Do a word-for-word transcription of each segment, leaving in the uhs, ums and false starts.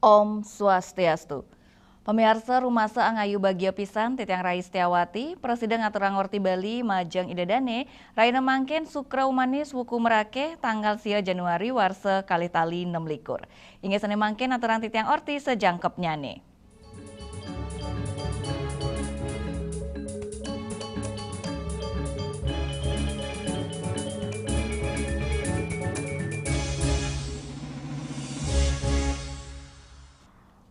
Om Swastiastu. Pamiarsa, rumasa angayu bagia pisan titiang Rai Setiawati, prasida ngaturang orti Bali majeng Ida Dane, rahina mangkin Sukra Umanis wuku merakeh tanggal sia Januari warsa kalih tali nem likur. Inggih sané mangkin aturang titiang orti sajangkepnyané.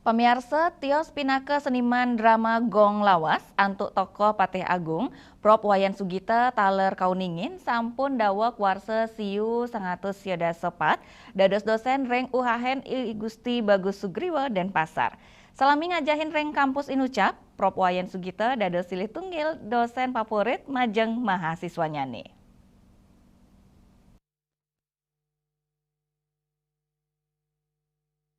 Pamiarsa, tios pinaka seniman drama gong lawas antuk tokoh Patih Agung, Prof Wayan Sugita taler kauningin sampun daweg warsa siu sangatus sia dasa pat dados dosen ring U H N I Gusti Bagus Sugriwa Denpasar. Salami ngajahin ring kampus Inucap, Prof Wayan Sugita dados silih tunggil dosen favorit majeng mahasiswanyané.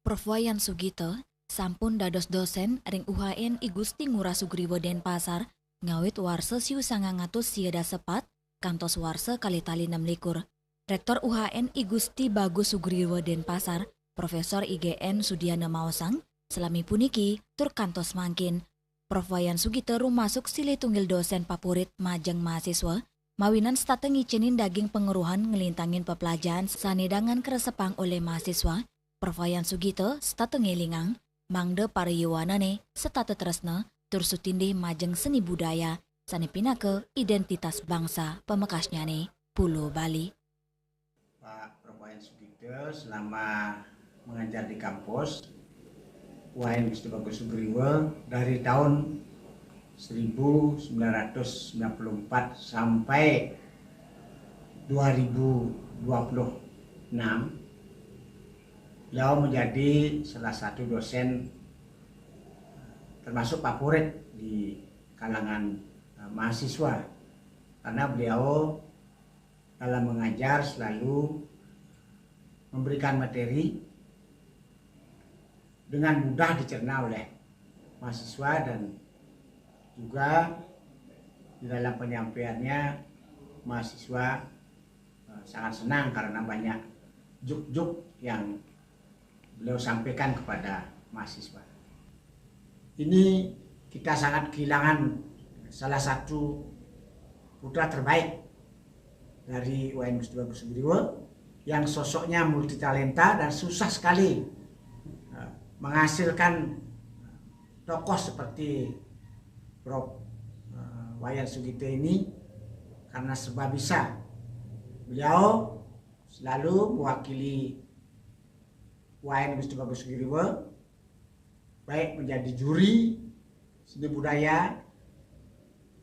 Prof Wayan Sugita sampun dados dosen ring U H N I Gusti Ngurah Sugriwa Denpasar ngawit warsa siu sangang atus sia dasa pat kantos warsa kalih tali nem likur. Rektor U H N I Gusti Bagus Sugriwa Denpasar, Profesor I G N Sudiana maosang, salami puniki tur kantos mangkin, Prof Wayan Sugita rumasuk silih tunggil dosen favorit majeng mahasiswa, mawinan setata ngicénin daging pangeruhan nglintangin peplajahan sané dangan kresepang olih mahasiswa. Prof Wayan Sugita setata ngélingang mangda para yuwanané setata tresna tur sutindih majeng seni budaya sané pinaka identitas bangsa pamekasnyané Pulo Bali. Pak Prof Wayan Sugita selama mengajar di kampus U H N Gusti Bagus Sugriwa dari tahun seribu sembilan ratus sembilan puluh empat sampai dua ribu dua puluh enam, beliau menjadi salah satu dosen termasuk favorit di kalangan, eh, mahasiswa, karena beliau dalam mengajar selalu memberikan materi dengan mudah dicerna oleh mahasiswa dan juga di dalam penyampaiannya mahasiswa, eh, sangat senang karena banyak juk-juk yang beliau sampaikan kepada mahasiswa. Ini kita sangat kehilangan salah satu putra terbaik dari U H N Gusti Bagus Sugriwa yang sosoknya multitalenta dan susah sekali, eh, menghasilkan tokoh seperti Prof, eh, Wayan Sugita ini karena sebab bisa beliau selalu mewakili U H N Gusti Bagus Sugriwa, baik menjadi juri seni budaya,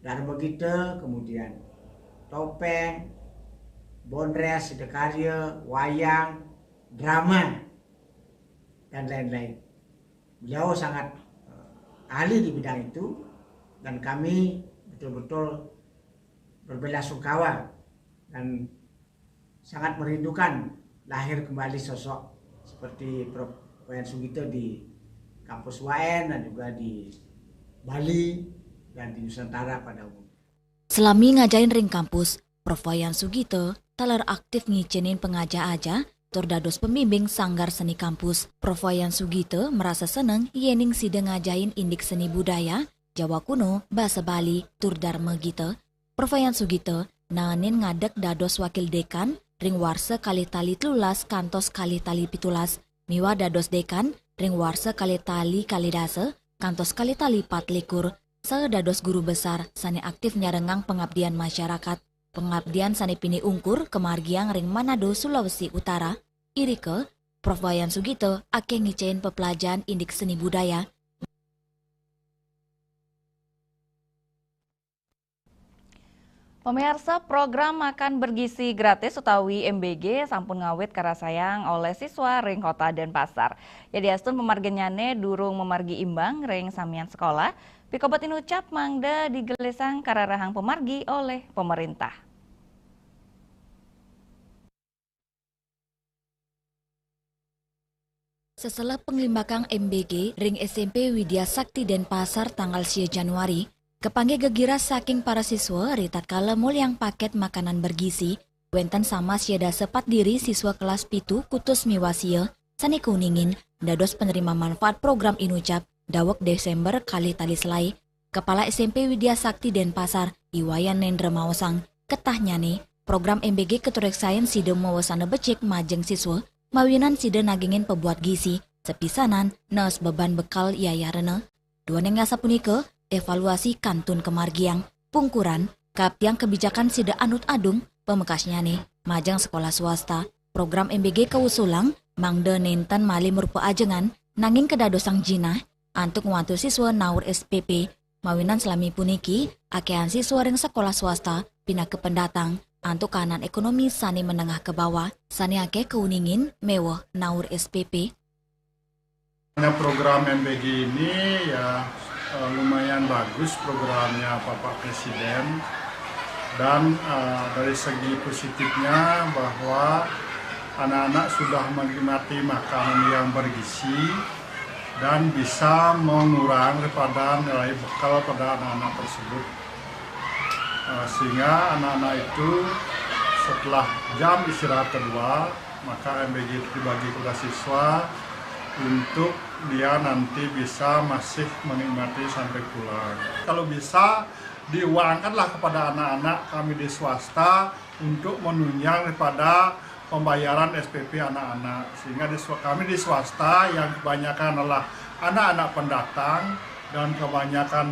Dharma Gita, kemudian topeng, bondres, sidakarya, wayang, drama, dan lain-lain. Beliau sangat, eh, ahli di bidang itu dan kami betul-betul berbelasungkawa dan sangat merindukan lahir kembali sosok seperti Prof Wayan Sugita di kampus U H N dan juga di Bali dan di Nusantara pada umumnya. Selami ngajahin ring kampus, Prof Wayan Sugita taler aktif ngicénin pangajah-ajah tur dados pembimbing sanggar seni kampus. Prof Wayan Sugita merasa seneng yéning sida ngajahin indik seni budaya, Jawa kuno, basa Bali, tur Dharma Gita. Prof Wayan Sugita naenin ngadeg dados wakil dekan ring warsa kalih tali telulas kantos kalih tali pitulas, miwah dados dekan ring warsa kalih tali kalih dasa kantos kalih tali pat likur, saha dados guru besar sané aktif nyarengang pangabdian masyarakat. Pangabdian sané pinih ungkur kamargiang ring Manado, Sulawesi Utara. Irika, Prof Wayan Sugita akéh ngicénin peplajahan indik seni budaya. Pamiarsa, program makan bergizi gratis utawi M B G sampun ngawit karasayang olih siswa ring Kota Denpasar. Yadiastun pamarginyané durung mamargi imbang ring samian sekolah, pikobet inucap mangda digelisang kararahang pamargi olih pamarintah. Seseleh panglimbakang M B G ring S M P Widya Sakti Denpasar tanggal sia Januari, kapanggih gegiras saking para siswa ritatkala mulyang paket makanan bergizi, wénten samas sia dasa pat diri siswa kelas pitu kutus miwah sia sané kauningin dados penerima manfaat program Inucap daweg Desember kalih tali selai. Kepala S M P Widya Sakti Denpasar, I Wayan Nendra maosang, ketahnyane, program M B G katureksain sida mawasana becik majeng siswa, mawinan sida nagingin pebuat gizi, sepisanan, nees beban bekal yayarena. Duaning asapunika, evaluasi kantun kamargiang, pungkuran, kaptiang kebijakan sida anut adung, pamekasnyane, majeng sekolah swasta. Program M B G kausulang, mangda nenten malih marupa ajengan, nanging kadadosang jinah, antuk ngwantu siswa naur S P P. Mawinan salami puniki, akehan siswa ring sekolah swasta, pinaka pendatang, antuk kahanan ekonomi sane menengah ke bawah, sane akeh kauningin, meweh naur S P P. Nah, program M B G ini ya, eh, lumayan bagus programnya Bapak Presiden. Dan, eh, dari segi positifnya bahwa anak-anak sudah menikmati makanan yang bergizi dan bisa mengurangi daripada nilai bekal pada anak-anak tersebut. Eh, sehingga anak-anak itu setelah jam istirahat kedua, maka M B G itu dibagi kepada siswa untuk dia nanti bisa masih menikmati sampai pulang. Kalau bisa, diuangkanlah kepada anak-anak kami di swasta untuk menunjang daripada pembayaran S P P anak-anak. Sehingga di swa-, kami di swasta yang kebanyakan adalah anak-anak pendatang dan kebanyakan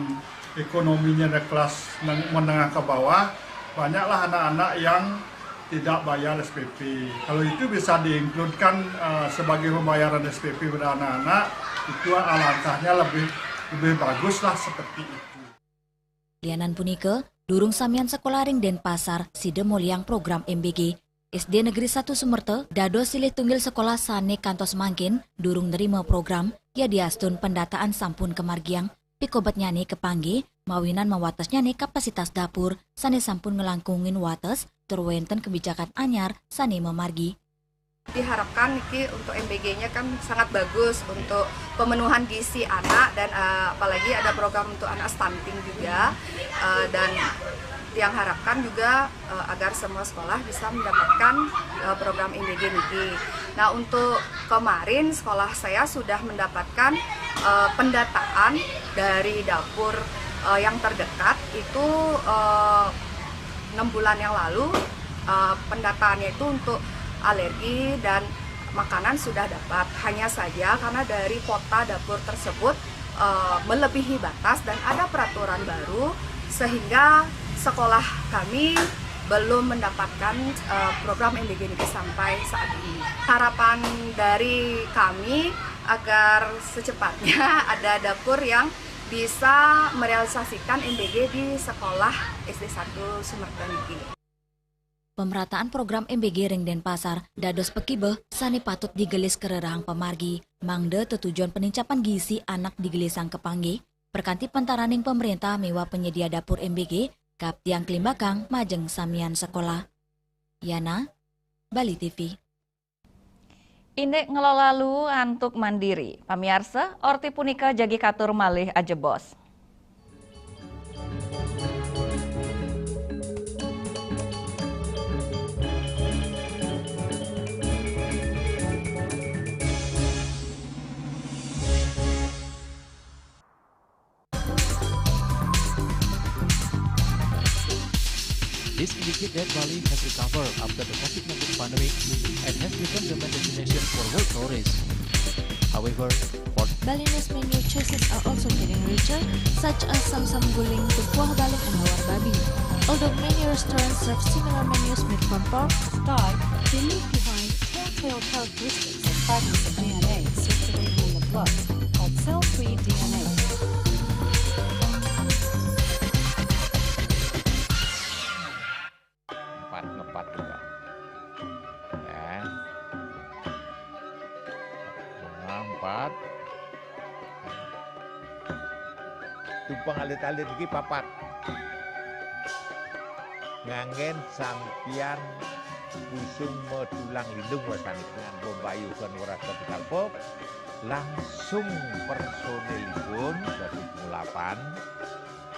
ekonominya dari kelas neng-, menengah ke bawah, banyaklah anak-anak yang tidak bayar S P P. Kalau itu bisa diinkludkan, eh, sebagai pembayaran S P P pada anak-anak, itu alangkahnya lebih, lebih baguslah seperti itu. Lianan punika, durung samian sekolah ring Denpasar sida moliang program M B G. S D Negeri satu Sumerta dados silih tunggil sekolah sane kantos mangkin durung nerima program, yadiastun pendataan sampun kamargiang. Pikobetnyane kapanggih, mawinan mawatesnyane kapasitas dapur sane sampun nglangkungin wates tur wenten kebijakan anyar sane mamargi. Diharapkan niki untuk M B G-nya kan sangat bagus untuk pemenuhan gizi anak dan, eh, apalagi ada program untuk anak stunting juga, eh, dan yang harapkan juga, eh, agar semua sekolah bisa mendapatkan, eh, program M B G niki. Nah, untuk kemarin sekolah saya sudah mendapatkan, eh, pendataan dari dapur, eh, yang terdekat itu, eh, enam bulan yang lalu, eh, pendataannya itu untuk alergi dan makanan sudah dapat. Hanya saja karena dari kuota dapur tersebut, eh, melebihi batas dan ada peraturan baru, sehingga sekolah kami belum mendapatkan, eh, program M B G niki sampai saat ini. Harapan dari kami agar secepatnya ada dapur yang bisa merealisasikan M B G di sekolah S D satu Sumerta niki. Pemrataan program M B G ring Denpasar dados pakibeh sane patut digelis karerahang pamargi, mangda tetujon penincapan gizi anak digelisang kapanggih, perkanti pantaraning pamrentah miwah penyedia dapur M B G, kaptiang klimbakang majeng samian sekolah. Yana, Bali T V. Indik ngelola lu antuk mandiri. Pamiarsa, orti punika jagi katur malih ajebos. This indicates that Bali has recovered after the COVID nineteen pandemic and has become the main destination for world tourists. However, for Balinese menu choices are also getting richer, such as samsam guling, tukuah baling, and lawar babi. Although many restaurants serve similar menus made from pork, Sky can leave behind telltale characteristics of fragments of D N A circulating in the blood called cell-free D N A. Empat ngepat juga. Ya. Bunga empat. Tumpeng alit-alit iki papat. Nganggen sampiyan busung medulang lindung wasani dengan bombayu kan ora ketika pop, langsung personilipun dari delapan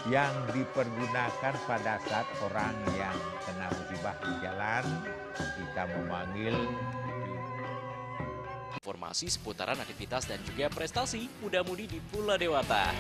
yang dipergunakan pada saat orang yang kena musibah di jalan, kita memanggil informasi seputaran aktivitas dan juga prestasi muda-mudi di Pulau Dewata.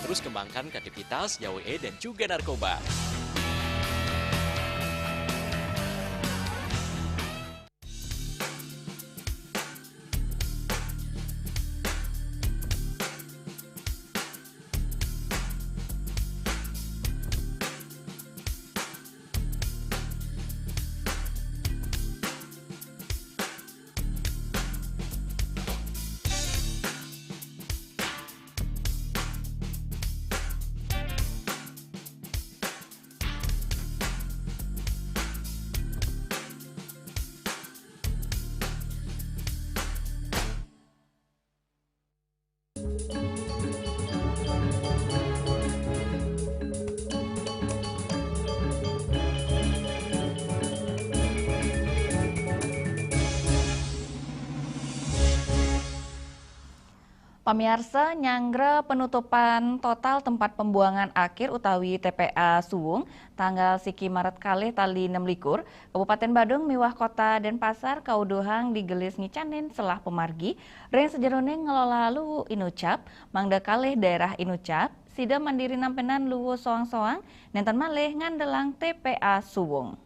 Terus kembangkan kreativitas, jauhi dan juga narkoba. Pamiarsa, nyanggra penutupan total tempat pembuangan akhir utawi T P A Suwung tanggal siki Maret kalih tali enam likur, Kabupaten Badung miwah Kota Denpasar kauduhang digelis ngicanin selah pamargi ring sajeroning ngelola luwu inucap, mangda kalih daerah inucap sida mandiri nampinan luwu soang-soang, nenten malih ngandelang T P A Suwung.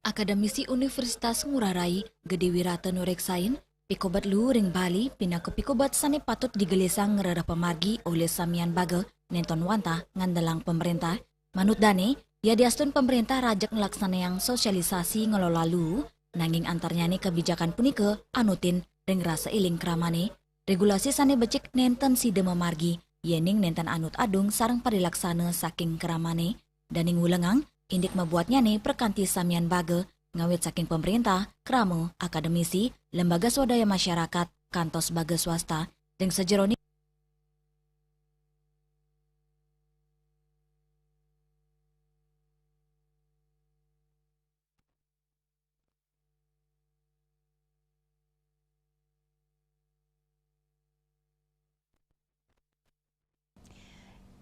Akademisi Universitas Ngurah Rai, Gede Wirata nureksain, pikobet luwu ring Bali pinaka pikobet sane patut digelisang ngrereh pamargi olih samian baga nenten wantah ngandelang pamrentah. Manut dane, yadiastun pamrentah rajeg nglaksanayang sosialisasi ngelola luwu, nanging antarnyane kabijakan punika anutin ring rasa eling kramane, regulasi sane becik nenten sida mamargi, yening nenten anut adung sareng parilaksana saking kramane, daning wulengang indik mabuatnyane prakanti samian baga, ngawit saking pamrentah, krama, akademisi, lembaga swadaya masyarakat, kantos baga swasta, ring sajeroning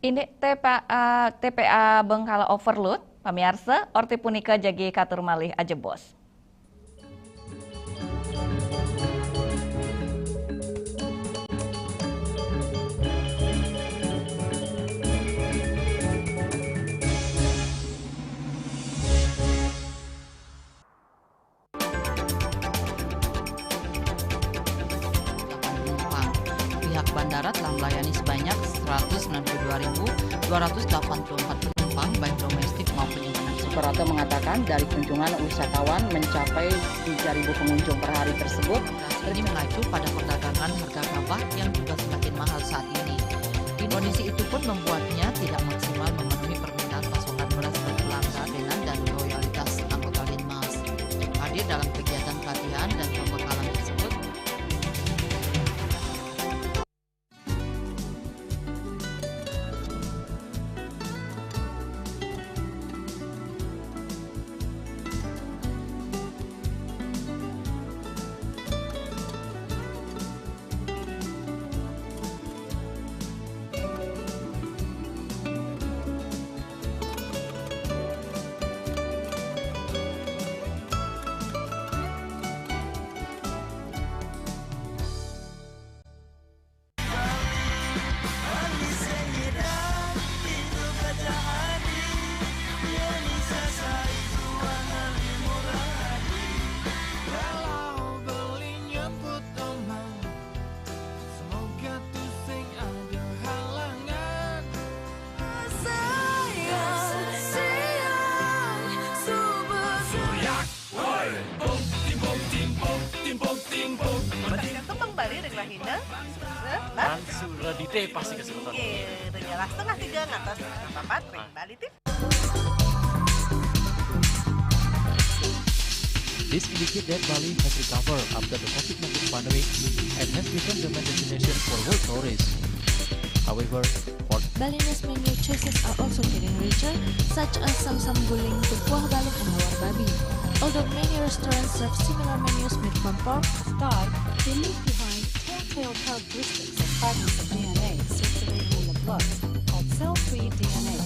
Indik T P A, T P A Bengkala overload, pamiarsa, orti punika jagi katur malih ajebos. Pihak bandara telah melayani sebanyak seratus sembilan puluh dua ribu dua ratus delapan puluh empat penumpang, baik domestik maupun internasional. Suprapto mengatakan, dari kunjungan wisatawan mencapai tiga ribu pengunjung per hari tersebut, ini mengacu pada perdagangan harga gabah yang juga semakin mahal saat ini. Kondisi itu pun membuatnya tidak maksimal memenuhi permintaan pasokan beras bagi pelanggan dan loyalitas anggota Linmas. Hadir dalam kegiatan pelatihan dan pembekalan tersebut. Kembang Bali ring rahina. Hah? Langsung radite pasti kesebutan. Nggih, ring setengah tiga ngantos setengah papat ring Bali T V. This indicates that Bali has recovered after the COVID nineteen pandemic and has become the main destination for world tourists. However, for Balinese menu choices are also getting richer, such as samsam guling, tukuah balung, and lawar babi. Although many restaurants serve similar menus made from pork, Sky, they leave behind telltale characteristics of fragments of D N A circulating in the blood called cell-free D N A.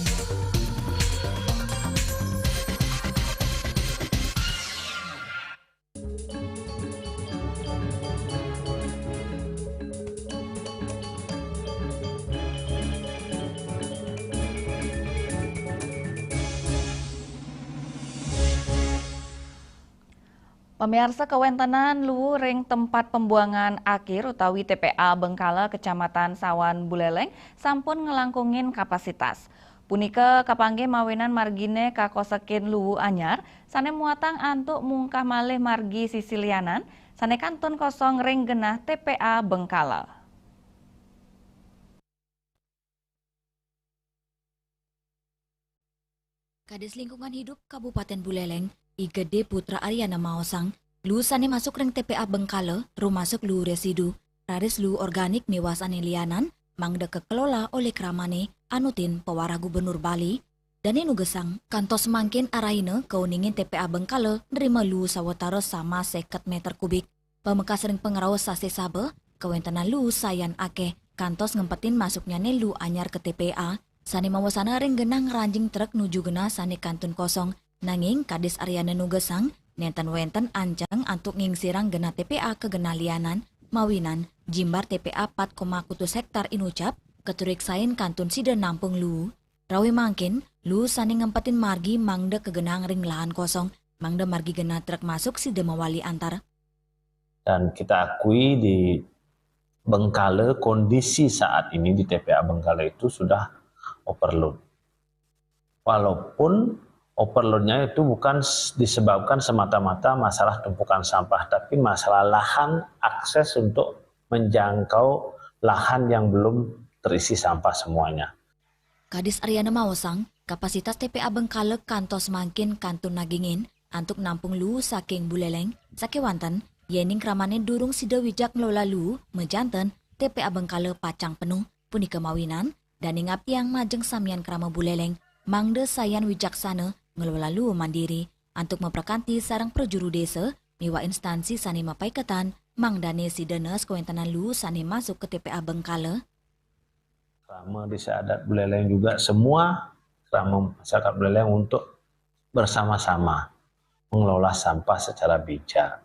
Pamiarsa, kawéntenan luu ring tempat pembuangan akhir utawi T P A Bengkala, Kecamatan Sawan Buleleng, sampun nglangkungin kapasitas. Punika kapanggih mawinan marginé kakosekin luu anyar sané muatang antuk mungkah malih margi sisi lianan sané kantun kosong ring genah T P A Bengkala. Kadis Lingkungan Hidup Kabupaten Buleleng, I Gede Putra Aryana maosang, luu sané masuk ring T P A Bengkala, rumasuk luu residu, raris luu organik miwah sané lianan, mangda kakelola olih kramané, anutin pawarah Gubernur Bali. Dané nugesang, kantos mangkin arahina kauningin T P A Bengkala nrima luu sawatara sama séket méter kubik. Pamekas ring pangrauh sasih saba, kawéntenan luu sayan akéh, kantos ngempetin masuknyané luu anyar ka T P A, sané mawasana ring genah ngranjing trek nuju genah sané kantun kosong. Nanging Kadis Aryana nugesang, nénten wénten anceng antuk ngingsirang genah T P A ka genah lianan, mawinan jimbar T P A pat koma kutus héktar inucap, katuriksain kantun sida nampung luu. Rauh mangkin, luu sané ngempetin margi mangda kagenahang ring lahan kosong, mangda margi genah trek masuk sida mawali antar. Dan kita akui di Bengkala, kondisi saat ini di T P A Bengkala itu sudah overload. Walaupun overloadnya itu bukan s-, disebabkan semata-mata masalah tumpukan sampah, tapi masalah lahan akses untuk menjangkau lahan yang belum terisi sampah semuanya. Kadis Aryana maosang, kapasitas T P A Bengkala kantos mangkin kantun nagingin antuk nampung luu saking Buleleng, sakéwanten yéning kramané durung sida wijak ngelola luu, majanten T P A Bengkala pacang penuh. Punika mawinan, dané ngabdiang majeng samian krama Buleleng, mangda sayan wicaksana ngelola luu mandiri, antuk maprakanti sareng prajuru désa miwah instansi sané mapaiketan, mangdané sida nes kawéntenan luu sané masuk ka T P A Bengkala. Krama Desa Adat Buleleng juga, semua krama masyarakat Buleleng untuk bersama-sama mengelola sampah secara bijak.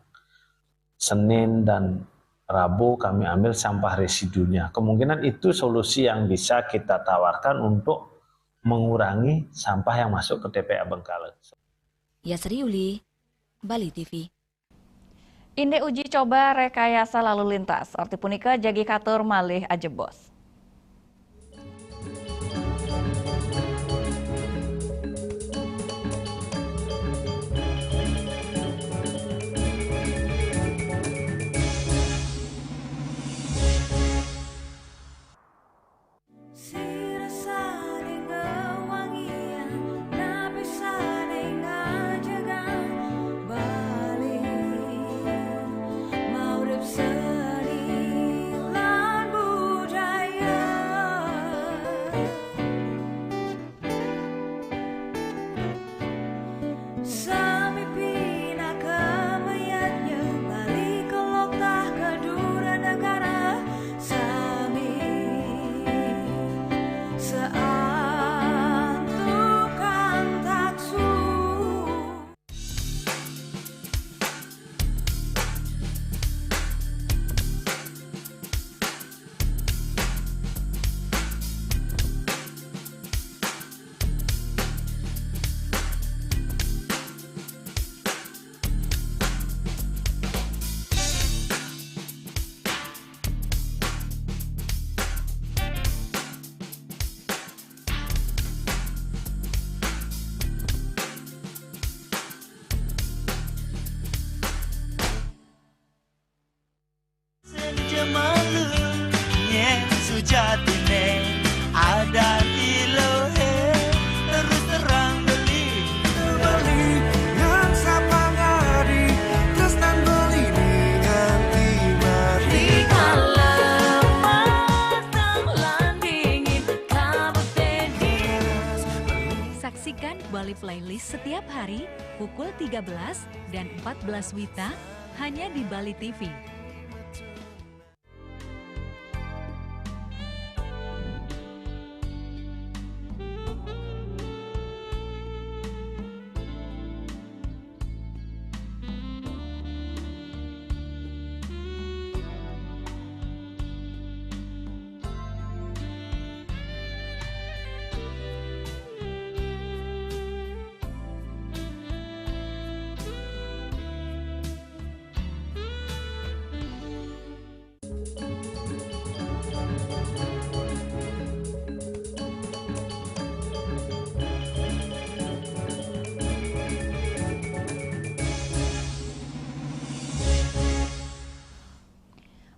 Senin dan Rabu kami ambil sampah residunya. Kemungkinan itu solusi yang bisa kita tawarkan untuk mengurangi sampah yang masuk ke T P A Bengkala. Yasri Yuli, Bali T V. Indik uji coba rekayasa lalu lintas, orti punika jagi katur malih ajebos. Sira saling ngewangian, napi saling ngajegang Bali. Maurip seni lan budaya. Playlist setiap hari pukul tiga belas dan empat belas W I T A hanya di Bali T V.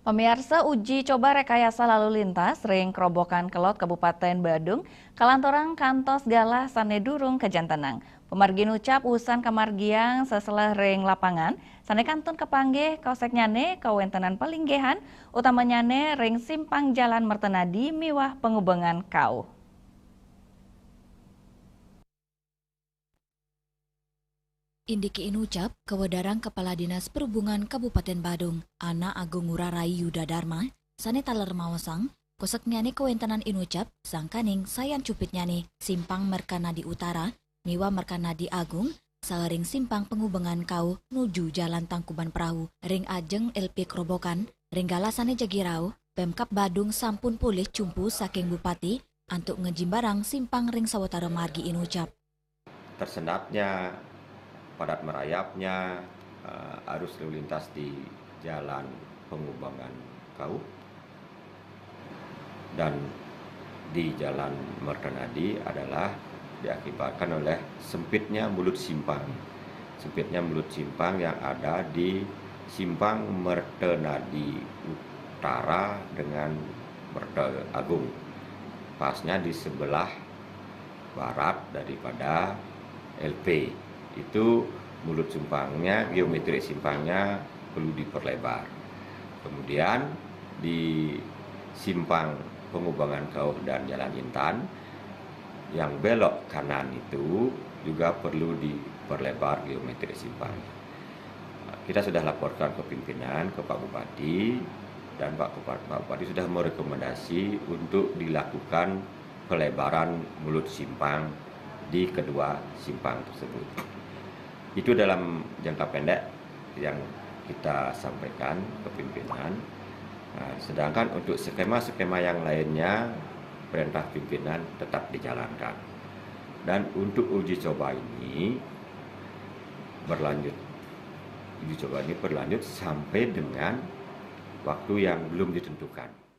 Pamiarsa, uji coba rekayasa lalu lintas ring Kerobokan Kelod Kabupaten Badung kalanturang kantos galah sane durung kajantenang. Pamargi inucap usan kamargiang seselah ring lapangan, sane kantun kapanggih koseknyane kawentenan palinggihan, utamanyane ring simpang Jalan Mertenadi miwah Pangubengan Kauh. Indiki inucap kawedarang Kepala Dinas Perhubungan Kabupaten Badung, Anak Agung Ngurah Rai Yuda Dharma, sane taler maosang, koseknyane kawentenan inucap sangkaning sayan cupitnyane simpang Mertenadi Utara miwah Mertenadi Agung, saha ring simpang Pangubengan Kauh nuju Jalan Tangkuban Perahu ring ajeng L P Kerobokan, ring galah sane jagi rauh, Pemkab Badung sampun polih cumpu saking Bupati antuk ngejimbarang simpang ring sawatara margi inucap. Tersendatnya, padat merayapnya, eh, arus lalu lintas di Jalan Pangubengan Kauh dan di Jalan Mertenadi adalah diakibatkan oleh sempitnya mulut simpang. Sempitnya mulut simpang yang ada di simpang Mertenadi Utara dengan Mertenadi Agung. Pasnya di sebelah barat daripada L P. Itu mulut simpangnya, geometri simpangnya perlu diperlebar. Kemudian di simpang Pangubengan Kauh dan Jalan Intan, yang belok kanan itu juga perlu diperlebar geometri simpangnya. Kita sudah laporkan ke pimpinan, ke Pak Bupati, dan Pak Kupa-, Pak Bupati sudah merekomendasi untuk dilakukan pelebaran mulut simpang di kedua simpang tersebut. Itu dalam jangka pendek yang kita sampaikan ke pimpinan. Nah, sedangkan untuk skema-skema yang lainnya, perintah pimpinan tetap dijalankan. Dan untuk uji coba ini berlanjut. Uji coba ini berlanjut sampai dengan waktu yang belum ditentukan.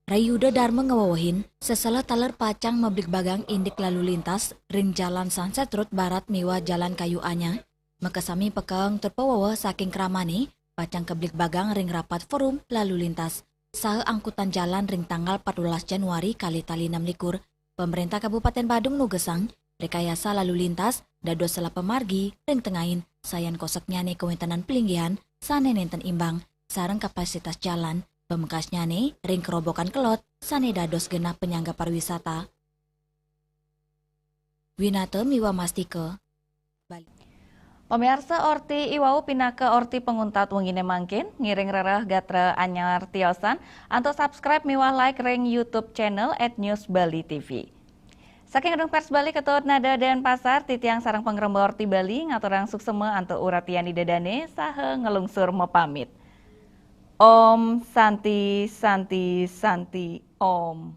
Rai Yuda Dharma ngawewehin, seselah taler pacang mabligbagang indik lalu lintas ring Jalan Sunset Road Barat miwah Jalan Kayu Anyar, makasami pekeng tur paweweh saking kramane pacang kabligbagang ring rapat forum lalu lintas saha angkutan jalan ring tanggal patbelas Januari kalih tali enam likur. Pemerintah Kabupaten Badung nugesang, rekayasa lalu lintas dados selah pamargi ring tengahin, sayan koseknyane kawentenan palinggihan sane nenten imbang, sareng kapasitas jalan pamekasnyane ring Kerobokan Kelod sane dados genah panyangga pariwisata. Winata miwah Mastika, Bali. Pamiarsa, orti iwau pinaka orti panguntat wengine mangkin. Ngiring rereh gatra anyar tiosan antuk subscribe miwah like ring YouTube channel at News Bali T V. Saking Gedung Pers Bali Ketut Nada Denpasar, titiang sareng pangremba Orti Bali ngaturang suksema antuk uratian ida dane saha nglungsur mapamit. Om Santi, Santi, Santi, Om.